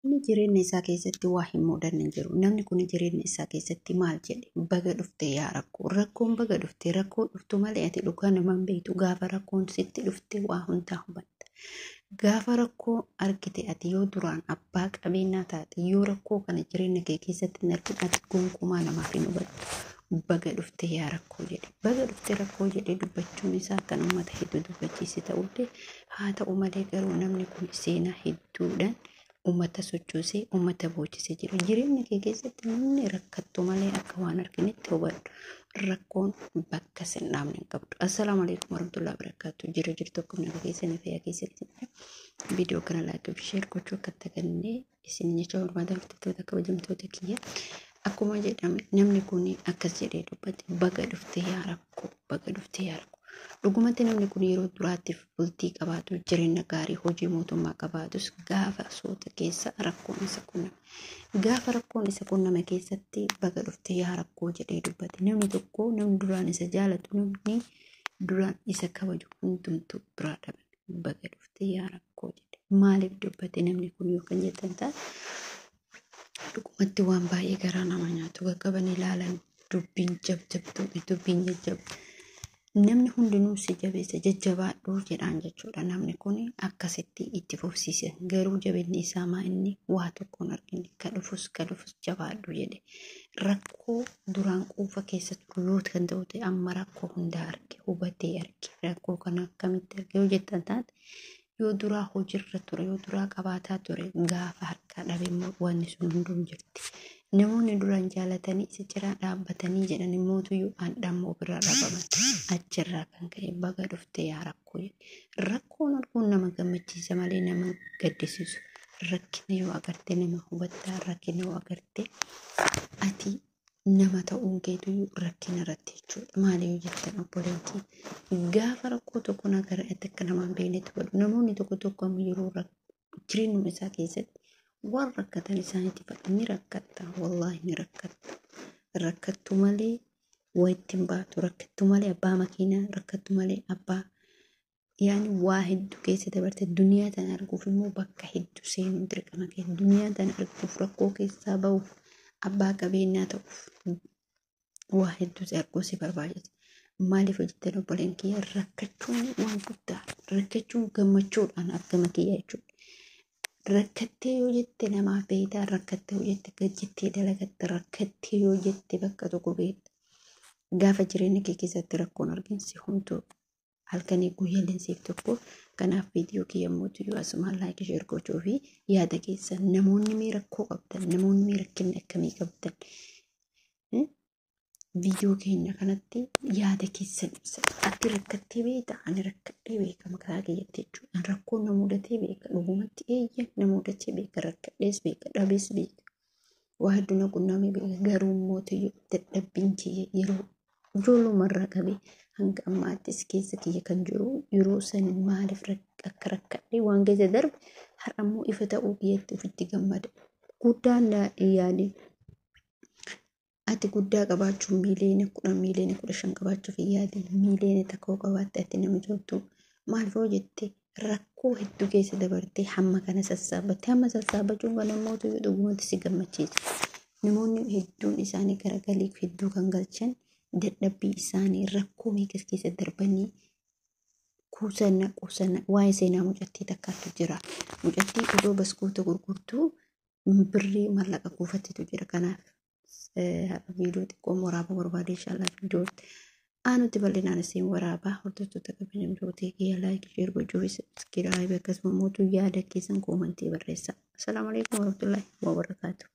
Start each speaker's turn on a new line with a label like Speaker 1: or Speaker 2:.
Speaker 1: Inni jireenya isaa keessatti waa hin mudanne hin jiru. Namni kun jireenya isaa keessatti maal jedhe? Baga dhufte yaa rakkoo. Rakkoon baga dhufte, rakkoon dhuftu malee ati dhugaa namaan beektu. Gaafa rakkoon sitti dhufte waa hundaa hubatta. Gaafa rakkoo argite ati yoo duraan abbaa qabeenyaa taate, yoo rakkoo kana jireenya kee keessatti hin argin, ati gonkumaa namaaf hin hubattu. Baga dhufte yaa rakkoo jedhe. Baga dhufte rakkoo jedhee dubbachuun isaa kan uummata hedduu dubbachiise ta'ullee, haa ta'u malee garuu namni kun seenaa hedduudhaan uummata sochoosee uummata boochisee jira. Jireenya kee keessatti namni rakkattu malee akka waan arginetti hubadhu. Rakkoon bakka sin dhaabne hin qabdu. Assalaamu alaikum warahmatullahi wabarakatuh. Jira jirtu, akkuma nagaa keessanii, fayyaa keessatti? Viidiyoo kana like fi share gochuu akka tagannee isin jecha barbaadan, hordoftoota kabajamtoota kiyya. Akkuma jedhame namni kun akkas jedhee dubbate: baga dhufte yaa rakkoo, baga dhufte yaa rakkoo. Dhugumatti namni kun yeroo duraatiif bultii qabaatu, jireenya gaarii, hojii mootummaa qabaatus, gaafa soota keessa rakkoon isa qunname. Gaafa rakkoon isa qunname keessatti baga dhufte yaa rakkoo jedhee dubbate. Namni tokko, namni duraan isa jaalatu, namni duraan isa kabaju hundumtuu biraa dhabame. Baga dhufte yaa rakkoo jedhe. Maaliif dubbate namni kun yoo kan jettan taate, dhugumatti waan baay'ee garaa nama nyaatu qaqqaban ilaalan, dubbiin jabjabduu, dubbiin jajjabdu. Namni hundinuu si jabeessa, jajjabaadhuu jedhaan jechuudha. Namni kun akkasitti itti fufsiise. Garuu jabinni isaa maa inni waa tokkoon argine, ka dhufus ka dhufus jabaadhu jedhe. Rakkoo duraan quufa keessa turu yoo kan ta'u ta'e, amma rakkoo hundaa arge, hubatee arge. Rakkoo kana akkamitti arge yoo jettan taate, yoo duraa hojiirra ture, yoo duraa qabaataa ture, gaafa harkaa dhabe immoo wanni sun hunduu jirti. Namoonni duraan jaalatanii isa ciraa dhaabbatanii jedhan immootuyyuu handhammoo biraa dhabaman. Achirraa kan ka'e baga dhufte yaa rakkoo jedhe. Rakkoon arguun nama gammachiisa malee nama gaddisiisu. Rakkina yoo agarte nama hubattaa, rakkina yoo agarte ati nama ta'uun keetuyyuu rakkina irratti jechuudha. Maali yoo jettan, obboleettii, gaafa rakkoo tokko nagara ati akka namaan beeknetti godhu. Namoonni tokko tokko amma yeroo jireenyuma isaa keessatti waan rakkatan isaaniitti fadhu ni rakkatta. Wallaahi ni rakkatta. Rakkattu malee waa ittiin baatu, rakkattu malee abbaa makiinaa, rakkattu malee abbaa yaani waa hedduu keessa dabarte. Duniyaa tana arguuf immoo bakka hedduu seenuun dirqama kee. Duniyaa tana arguuf, rakkoo keessaa bahuuf, abbaa qabeenyaa ta'uuf waa hedduu si arguu si barbaachisa. Maaliif hojjettan, obboleen kiyya, rakkachuun waan guddaa, rakkachuun gammachuudhaan argama kiyya jechuudha. Rakkattee yoo jette namaaf beektaa, rakkattee yoo jette gad dalagatta, rakkattee yoo jette bakka tokko beekta. Gaafa jireenya kee keessatti rakkoon argin si homtuu halkanii guyyaaleen siif tokko. Kanaaf viidiyoo kiyya mootu asumaan like, share gochuu fi yaada keessan, namoonni mee rakkoo qabdan, namoonni mee rakkinni akkamii qabdan, viidiyoo keenya kanatti yaada keessan ibsa. Ati rakkattee beektaa? Ani rakkadhee beeka mataa kiyyatti jechuudha. Ani rakkoon na mudatee beeka. Dhugumatti eeyya, na mudatee beeka. Rakkadhees beeka. Dhabees beeka. Waa hedduu na qunnamee beeka. Garuu mootiyyuu dadhabbiin kiyya yeroo ijoollummaarraa qabee hanga ammaattis keessa kiyya kan jiru, yeroo san maaliif akka rakkadhee waan keessa darbe har'a immoo ifa ta'uu kiyyatti ofitti gammada. Guddaan yaadin. Ati guddaa qabaachuun miiliyoona 10, miiliyoona 15 qabaachuuf hin yaadin. Miiliyoona 1 qabaatte ati nama jirtu. Maaliif yoo jette, rakkoo hedduu keessa dabartee hamma kana sassaabatte. Hamma sassaabachuun kan immoo dhugumatti si gammachiisa. Namoonni hedduun isaanii gara galii hedduu kan galchan dadhabbii isaanii rakkoo meeqas keessa darbanii kuusanna kuusanna. Waa'ee seenaa mucattii takkaatu jira. Mucattii odoo baskuuta gurgurtuu birrii mallaqa kuufattetu jira. Kanaaf har'a viidiyoo xiqqoo waraabaa barbaade. Inshallah viidiyoo aanutti bal'inaan isin waraabaa. Hordoftoota kabajamtoota kiyya, like, share gochuu fi subscribe, akkasuma mootuu yaada keessan comment barreessaa. Assalaamu alaikum warahmatullahi wabarakatuh.